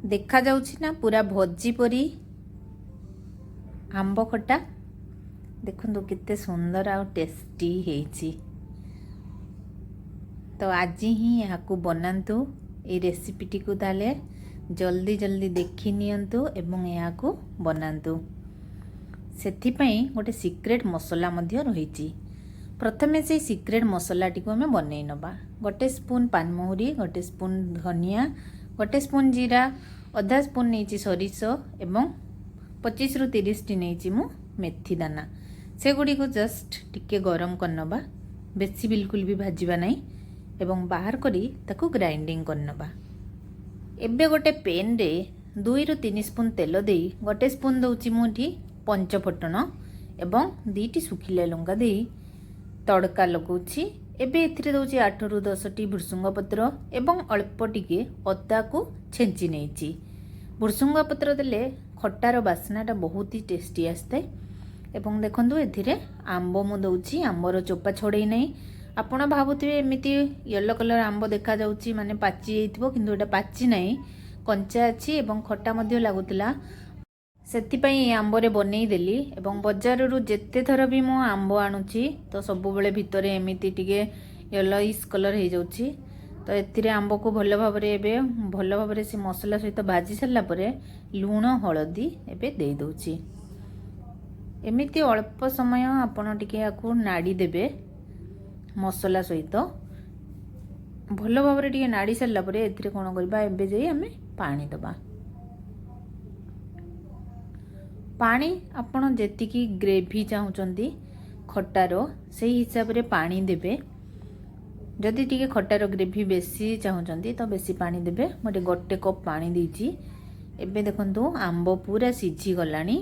ଦେଖାଯାଉଛି ନା ପୁରା ଭୋଜି ପରି ଆମ୍ବ ଖଟା? ଦେଖନ୍ତୁ କେତେ ସୁନ୍ଦର ଆଉ ଟେଷ୍ଟି ହେଇଛି। ତ ଆଜି ହିଁ ଏହାକୁ ବନାନ୍ତୁ ଏଇ ରେସିପିଟିକୁ। ତାହେଲେ ଜଲ୍ଦି ଜଲ୍ଦି ଦେଖି ନିଅନ୍ତୁ ଏବଂ ଏହାକୁ ବନାନ୍ତୁ। ସେଥିପାଇଁ ଗୋଟେ ସିକ୍ରେଟ୍ ମସଲା ମଧ୍ୟ ରହିଛି। ପ୍ରଥମେ ସେଇ ସିକ୍ରେଟ୍ ମସଲାଟିକୁ ଆମେ ବନେଇ ନେବା। ଗୋଟେ ସ୍ପୁନ୍ ପାନମହୁରି, ଗୋଟେ ସ୍ପୁନ୍ ଧନିଆ, ଗୋଟେ ସ୍ପୁନ୍ ଜିରା, ଅଧା ସ୍ପୁନ୍ ନେଇଛି ସୋରିଷ ଏବଂ 25ରୁ 30ଟି ନେଇଛି ମୁଁ ମେଥି ଦାନା। ସେଗୁଡ଼ିକୁ ଜଷ୍ଟ ଟିକେ ଗରମ କରିନେବା, ବେଶୀ ବିଲକୁଲ ବି ଭାଜିବା ନାହିଁ ଏବଂ ବାହାର କରି ତାକୁ ଗ୍ରାଇଣ୍ଡିଙ୍ଗ କରିନେବା। ଏବେ ଗୋଟେ ପେନ୍ରେ 2ରୁ 3 ସ୍ପୁନ୍ ତେଲ ଦେଇ ଗୋଟେ ସ୍ପୁନ୍ ଦେଉଛି ମୁଁ ଏଠି ପଞ୍ଚଫୁଟଣ ଏବଂ 2ଟି ଶୁଖିଲା ଲଙ୍କା ଦେଇ ତଡ଼କା ଲଗାଉଛି। ଏବେ ଏଥିରେ ଦେଉଛି 8ରୁ 10ଟି ଭୃସୁଙ୍ଗ ପତ୍ର ଏବଂ ଅଳ୍ପ ଟିକେ ଅଦାକୁ ଛେଞ୍ଚି ନେଇଛି। ଭୃସୁଙ୍ଗ ପତ୍ର ଦେଲେ ଖଟାର ବାସ୍ନାଟା ବହୁତ ହି ଟେଷ୍ଟି ଆସିଥାଏ। ଏବଂ ଦେଖନ୍ତୁ, ଏଥିରେ ଆମ୍ବ ମୁଁ ଦେଉଛି। ଆମ୍ବର ଚୋପା ଛଡ଼େଇ ନାହିଁ। ଆପଣ ଭାବୁଥିବେ ଏମିତି ୟେଲୋ କଲର୍ ଆମ୍ବ ଦେଖାଯାଉଛି ମାନେ ପାଚି ଯାଇଥିବ, କିନ୍ତୁ ଏଇଟା ପାଚି ନାହିଁ, କଞ୍ଚା ଅଛି ଏବଂ ଖଟା ମଧ୍ୟ ଲାଗୁଥିଲା। ସେଥିପାଇଁ ଏ ଆମ୍ବରେ ବନେଇଦେଲି। ଏବଂ ବଜାରରୁ ଯେତେ ଥର ବି ମୁଁ ଆମ୍ବ ଆଣୁଛି, ତ ସବୁବେଳେ ଭିତରେ ଏମିତି ଟିକେ ୟେଲୋଇସ୍ କଲର୍ ହେଇଯାଉଛି। ତ ଏଥିରେ ଆମ୍ବକୁ ଭଲ ଭାବରେ ଏବେ ଭଲ ଭାବରେ ସେ ମସଲା ସହିତ ଭାଜି ସାରିଲା ପରେ ଲୁଣ ହଳଦୀ ଏବେ ଦେଇଦେଉଛି। ଏମିତି ଅଳ୍ପ ସମୟ ଆପଣ ଟିକେ ୟାକୁ ନାଡ଼ି ଦେବେ ମସଲା ସହିତ। ଭଲ ଭାବରେ ଟିକେ ନାଡ଼ି ସାରିଲା ପରେ ଏଥିରେ କ'ଣ କରିବା? ଏବେ ଯାଇ ଆମେ ପାଣି ଦେବା। ପାଣି ଆପଣ ଯେତିକି ଗ୍ରେଭି ଚାହୁଁଛନ୍ତି ଖଟାର, ସେଇ ହିସାବରେ ପାଣି ଦେବେ। ଯଦି ଟିକେ ଖଟାର ଗ୍ରେଭି ବେଶୀ ଚାହୁଁଛନ୍ତି, ତ ବେଶୀ ପାଣି ଦେବେ। ମୁଁ ଏଠି ଗୋଟେ କପ୍ ପାଣି ଦେଇଛି। ଏବେ ଦେଖନ୍ତୁ, ଆମ୍ବ ପୁରା ସିଝିଗଲାଣି।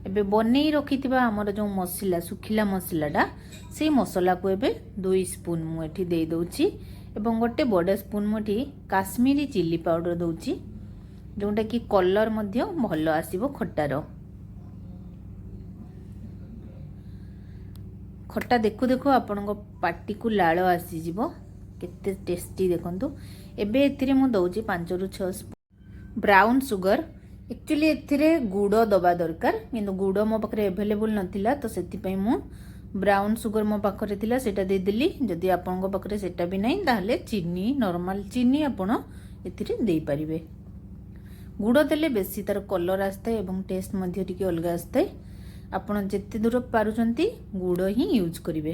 ଏବେ ବନେଇ ରଖିଥିବା ଆମର ଯେଉଁ ମସଲା, ଶୁଖିଲା ମସଲାଟା, ସେଇ ମସଲାକୁ ଏବେ 2 ସ୍ପୁନ୍ ମୁଁ ଏଠି ଦେଇଦେଉଛି ଏବଂ ଗୋଟେ ବଡ଼ ସ୍ପୁନ୍ ମୁଁ ଏଠି କାଶ୍ମୀରୀ ଚିଲି ପାଉଡ଼ର ଦେଉଛି, ଯେଉଁଟାକି କଲର୍ ମଧ୍ୟ ଭଲ ଆସିବ ଖଟାର। ଖଟା ଦେଖୁ ଦେଖୁ ଆପଣଙ୍କ ପାଟିକୁ ଲାଳ ଆସିଯିବ, କେତେ ଟେଷ୍ଟି ଦେଖନ୍ତୁ। ଏବେ ଏଥିରେ ମୁଁ ଦେଉଛି 5ରୁ 6 ସ୍ପୁନ୍ ବ୍ରାଉନ୍ ସୁଗର। ଆକ୍ଚୁଆଲି ଏଥିରେ ଗୁଡ଼ ଦେବା ଦରକାର, କିନ୍ତୁ ଗୁଡ଼ ମୋ ପାଖରେ ଆଭେଲେବୁଲ୍ ନଥିଲା, ତ ସେଥିପାଇଁ ମୁଁ ବ୍ରାଉନ୍ ସୁଗର ମୋ ପାଖରେ ଥିଲା, ସେଇଟା ଦେଇଦେଲି। ଯଦି ଆପଣଙ୍କ ପାଖରେ ସେଇଟା ବି ନାହିଁ, ତାହେଲେ ଚିନି, ନର୍ମାଲ ଚିନି ଆପଣ ଏଥିରେ ଦେଇପାରିବେ। ଗୁଡ଼ ଦେଲେ ବେଶୀ ତାର କଲର୍ ଆସିଥାଏ ଏବଂ ଟେଷ୍ଟ ମଧ୍ୟ ଟିକେ ଅଲଗା ଆସିଥାଏ। ଆପଣ ଯେତେ ଦୂର ପାରୁଛନ୍ତି ଗୁଡ଼ ହିଁ ୟୁଜ୍ କରିବେ।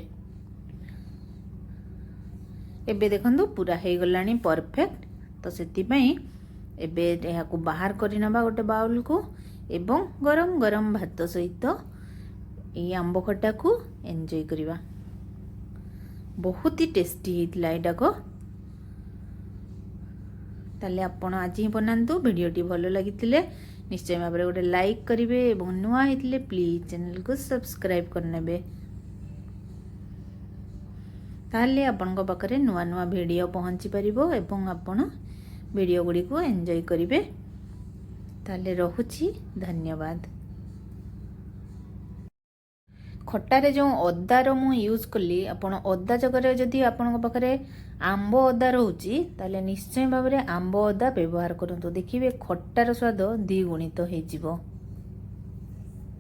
ଏବେ ଦେଖନ୍ତୁ, ପୁରା ହେଇଗଲାଣି ପରଫେକ୍ଟ। ତ ସେଥିପାଇଁ ଏବେ ଏହାକୁ ବାହାର କରିନେବା ଗୋଟେ ବାଉଲକୁ ଏବଂ ଗରମ ଗରମ ଭାତ ସହିତ ଏଇ ଆମ୍ବ ଖଟାକୁ ଏନ୍ଜୟ କରିବା। ବହୁତ ହି ଟେଷ୍ଟି ହେଇଥିଲା ଏଇଟାକ। ତାହେଲେ ଆପଣ ଆଜି ହିଁ ବନାନ୍ତୁ। ଭିଡ଼ିଓଟି ଭଲ ଲାଗିଥିଲେ ନିଶ୍ଚୟ ଭାବରେ ଗୋଟେ ଲାଇକ୍ କରିବେ ଏବଂ ନୂଆ ହେଇଥିଲେ ପ୍ଲିଜ୍ ଚ୍ୟାନେଲକୁ ସବସ୍କ୍ରାଇବ୍ କରିନେବେ। ତାହେଲେ ଆପଣଙ୍କ ପାଖରେ ନୂଆ ନୂଆ ଭିଡ଼ିଓ ପହଞ୍ଚି ପାରିବ ଏବଂ ଆପଣ ଭିଡ଼ିଓ ଗୁଡ଼ିକୁ ଏନ୍ଜୟ କରିବେ। ତାହେଲେ ରହୁଛି, ଧନ୍ୟବାଦ। ଖଟାରେ ଯେଉଁ ଅଦାର ମୁଁ ୟୁଜ୍ କଲି, ଆପଣ ଅଦା ଜାଗାରେ ଯଦି ଆପଣଙ୍କ ପାଖରେ ଆମ୍ବ ଅଦା ରହୁଛି, ତାହେଲେ ନିଶ୍ଚୟ ଭାବରେ ଆମ୍ବ ଅଦା ବ୍ୟବହାର କରନ୍ତୁ। ଦେଖିବେ, ଖଟାର ସ୍ୱାଦ ଦ୍ୱିଗୁଣିତ ହେଇଯିବ।